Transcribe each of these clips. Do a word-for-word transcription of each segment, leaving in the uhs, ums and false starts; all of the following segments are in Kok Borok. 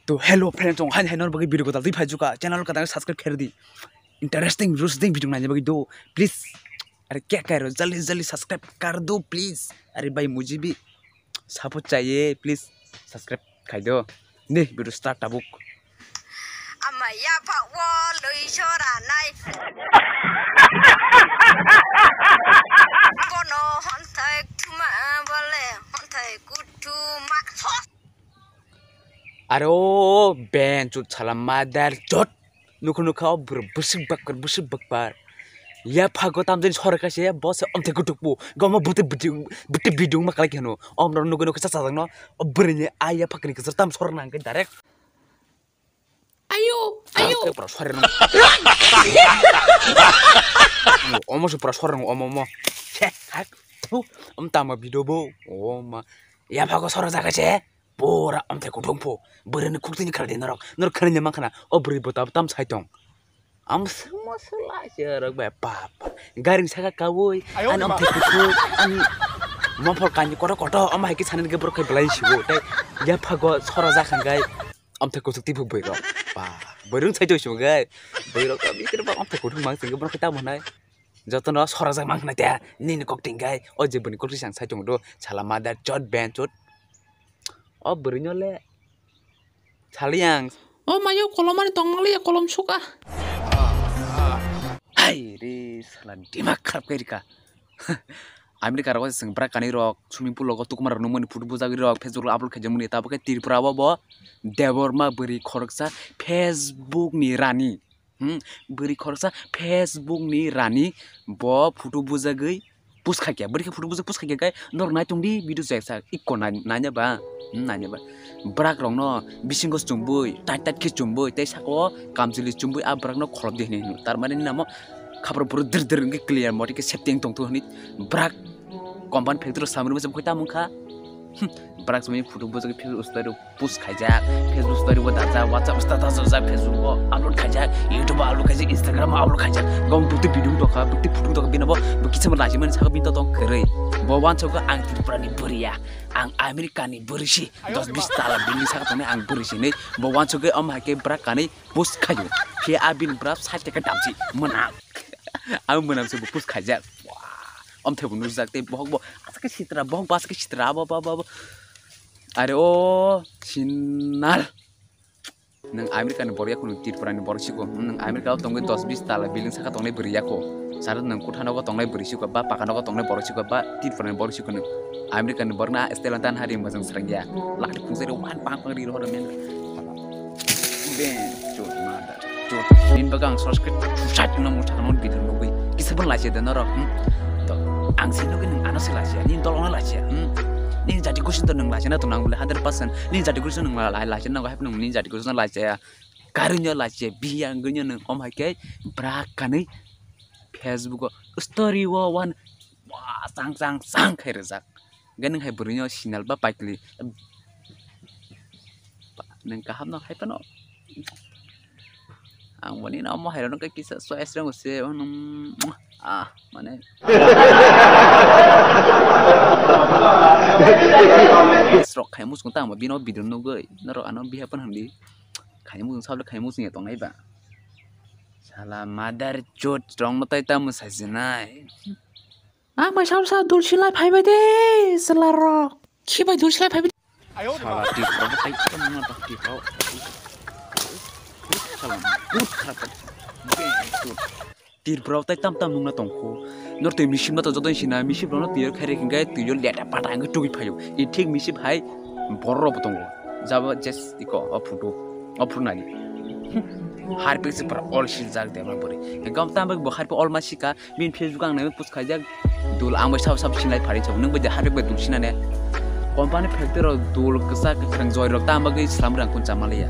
To hello friends, tong hain hain nor bagwi video kwtal twi phai juka channel kwtal subscribe khair di. Interesting roasting video naina bagwi do please. Are kya kar jaldi jaldi subscribe kar do please. Are bhai mujhe bhi support chahiye, please subscribe khai do. Ne video start tabuk. Ama yapha wo lui sora nai. Bono honthai thuma bole honthai kuthuma. Aro ben chut sala mother chut. Nukhu nukha o bwrwi bwswk bakpar bwswk bakpar. Yapha go tamjani sora kaisa bo se omthai kuthuk bo. Goma buti buti buti bidung ma kalai kheno. Om ro nugwi nukha cha chajak no. O bwrwi ni ai yapha kini kwchar tam sora nang khe direct. Ayo, ayo. Pura sora nang. Omo se pura sora nang omo omo. Che, hak. Om tama bido bo. Oma. Yapha go sora jaka che. Pura omthai kuthung pho, bwrwini khuktwini khwlai di norok, norok khwnani mankha na, o bwrwi bo tab tam sai tong. Am swngma swla se rok bai pa pa, garing saka kaui, ani omthai kuthung, ani mopol kani koto koto, omo hai khe sanani khe borok khai belai sibo, tei yapha go sora jak hwnkhe omthai kuthung tibuk bwrwi rok, pa, bwrwi rok sai tong sibo khe, bwrwi rok bitir ba omthai kuthung mang singkhe borok khai tamo hwnai. Jotono sorajak mankha na te nini kok tingkai o je bwrwini kok tisang sai tongo do sala mother chot ben chot. O bwrwino le sali ang. O mayo kolomani tongmang le kolom suka. Hai re sala dimak kharap kai rika. America rogo chwng bwrak kanwi rok swimming pool rogo tukuma rok nukmani photo bujagwi rok Facebook rogo upload khaijak mani tabuk khe Tripura o bo Debbarma bwrwi khoroksa Facebook ni rani. Hmm, bwrwi khoroksa Facebook ni rani bo photo bujagwi post khaikya. Bwrwi khe photo bujagwi post khaikya khe norok naitung di video chayaksa ikko nai-, naina ba? Hmm, naina ba. Bwrak rokno bisingo chumbui, tait tait khe chumbui, tei saka o kamchwlwi chumbui a bwrakno kholop di hinwi hino. Tar mani namo khapra phuru dir dir wngkhe clear mothe khe safety wng tongthu hinwi bwrak company factory samrwima se bukhai tamo wngkha. Hmm, bwrak chumui photo bujagwi Facebook story post khaijak, Facebook story bo dajak, WhatsApp status dajak, Facebook o upload khaijak, YouTube o upload khaijak, Instagram o upload khaijak. Gom bukti video tokha, bukti photo tokha, bini bo bo kisa ma lajimani saka bini to tong kwrwi. Bo wansukha ang Tripura ni bwrwi ya, ang America ni bwrwi si, dos bis tala building saka tongnai ang bwrwi si hinwi. Bo wansukha omo hai khe bwrak kanwi post khaio. Phiya a bini bwrap side teke damsi mwnam. Ang mwnam se bo post khaijak. Wah, omthai bo nukjak tei bohok bo aswk khe sitra, bohok bo aswk khe sitra, abo, abo, abo, abo. Are o sinar. Nwng America ni borok ya khunu Tripura ni borok siko. Nwng America o tongwi dos bis tala building saka tongnai bwrwi ya kho. Sara nwng kutha nogo tongnai bwrwi siko, ba paka nogo tongnai borok siko, ba Tripura ni borok siko nwng. America ni borok na style tan hari mwchang srang ya. Lati khungsa ri wan pang pang ri rohor men. Ben, chut, mother, chut. Nini bagwi ang source khe suicide wngna muchung thangna video nugwi. Kisa phan lachi de norok, hmm? To, ang si nugwi nwng ano se lachi ya, nini dol wngna lachi ya, hmm? Nini jati gosi to nwng lachi na to nang bole hundred percent. Nini jati gosi nwng la-, la-, lachi na, hai nwng nini jati gosi no lachi ya. Karwi no lachi ya, biya wngwi no nwng om hai khe bwrak kanwi Facebook o story o wan, wah, chang, chang, chang khai rwjak. Hwnkhe nwng hai bwrwino sinal ba paikli. Nwng kaham no hai phano. Ang boni no omo hai rok kisa choice rang se, ah, mane. Rok khai muchung tang bino video nugwi. Norok ano bihapan handi. Khai muchung sable khai muchung ya tongnai ba. Sala mother chot rong no tai tamo sajinai. Ang bai sal sal dul silai phaibai de, chwla rok. Khibai dul silai phaibai. Sala tip rok tai tamo na tak tip rok. Sala but kharap. Tripura o tai tam tam nungna tongkho. Nor twi misim no to joto sina misim rok no twi khairi hingkai twi leta pata hingke tugui phaio. I thik misim hai borok rok bo tongo. Jabo jes iko o photo. O photo nani. Harpik se pura all sil jak de ma bori. Gam tam bo harpik all ma sika. Bini Facebook ang nai post khaijak. Dul ang bai sab sab sinai phari sab. Nung bai de harpik bai dul sinane. Company factory rok dul kisa kwkhwrang joy rok tam bagwi slam rang kun chamaliya.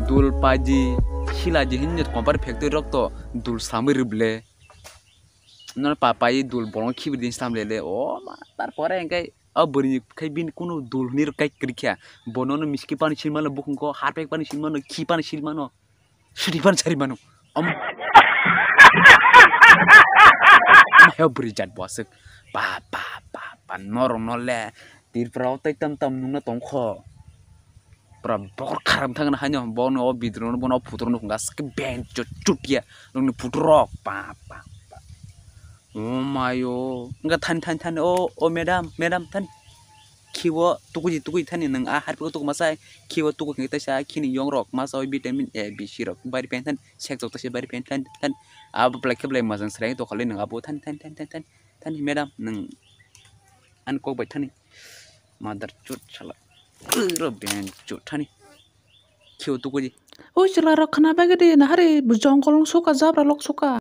Dul paidi, silaidi hinwi company factory rok to dul samwi rwble. Nor papai dul bolong khibri din slam lele. O ma, tarpore engkai o bwrwi khai bini kunu dul hinwi rwkai kwrwikha. Bono no miski pani silmano, bukhungko harpek pani silmano, khi pani silmano, suri pani sarimano. Om. Mayo bwrwi jat bo aswk. Pa, pa, pa, pa, norok no le. Tripura o tai tam tam nungna tongkho. Pura bokor kharam thangna haino bono o bidrono bono o putro no hwnga ske ben chut chut ya nokni putro rok pa pa pa. O mayo, wngkha thani, thani, thani, o, o madam, madam, thani. Khiwo tukuji, tukuji thani, nwng a harpiko tuku masa, khiwo tuku khe taisa, khini yong rok masa, o vitamin A, B, C rok, bari pen thani, sek jok taisa, bari pen thani, thani. Abo belai khe belai majang sreng tokhalai nwng abo thani, thani, thani, thani, thani, thani, madam, nwng ani kok bai thani. Mother chut sala. Ro ben chut thani. Khiwo tukuji. O chwla rok khna bagwi de, nahari jongol wng suka, jabra lok suka.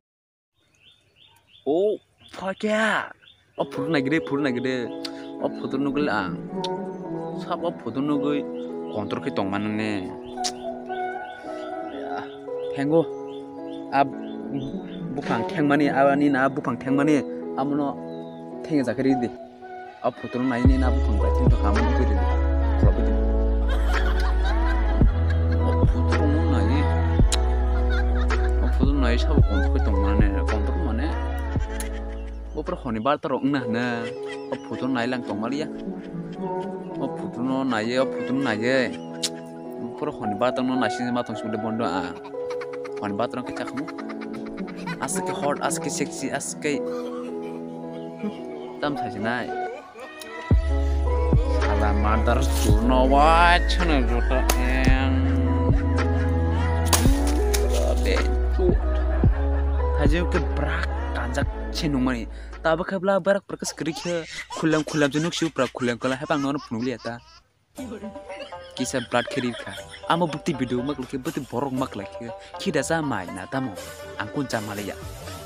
O, phakya. O photo nai gede, photo nai gede. O photo nugwi ang. Sabo photo nugwi control khe tong mano ne. Thengo. A buphang thengmani, ani na buphang thengmani, amono thengya jakhe ridi. A photo no nai nai na buphang bai thengto kama nugwi ridi. Khulok bidi. O photo no nai. O photo no nai sabo control khe tong mano ne, control mane. Bo pura honi barta rok wngna hwna. O photo no nai lang tong maliya. O photo no nai, o photo no nai. Pura honi barta no nai sini ma tong sini bondo a. Honi barta no khe chakmo. Aswk khe hot, aswk khe sexy, aswk khe. Tam thai nai. Sala mother churno wa chhene joto eng. Be chut. Thajeu ke brak kanjak se nungmani. Tabo khe bla barak prakas kri khe khulam khulam je nuk siu prak khulam kala hepang nono phunuk liya ta. Kisa blood khe ri kha. Amo bukti video mak khe bukti borok mak lai khe. Khida sa mai na tamo. Ang kun cha malaya.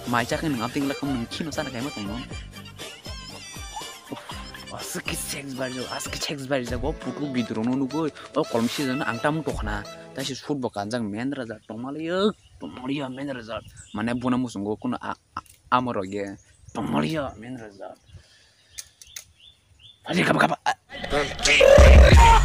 Mai cha khe nang apting lakam nang khino sana khaima tong non. Aswk khe sex bai jo, aswk khe sex bai jo. O putu bidro no nugui. O kolom si jana ang tam tokhna. Taisi sut bo kanjak men raja tong malaya. Tong malaya men raja. Mane buna musungo kuno a, a, amo roge. Tong malaya men raja. Aje kaba kaba.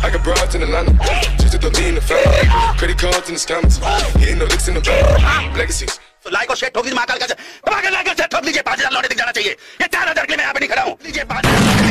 I got broads in Atlanta, just to throw me in the family. Credit cards and the scammers, hitting the licks in the van. Legacies. Like और शेयर ठोक दीजिए महाकाल का, महाकाल लाइक और शेयर ठोक दीजिए, पाँच हज़ार लौटे दिख जाना चाहिए। ये चार हज़ार के लिए मैं यहाँ पे नहीं खड़ा हूँ। लीजिए पाँच हज़ार।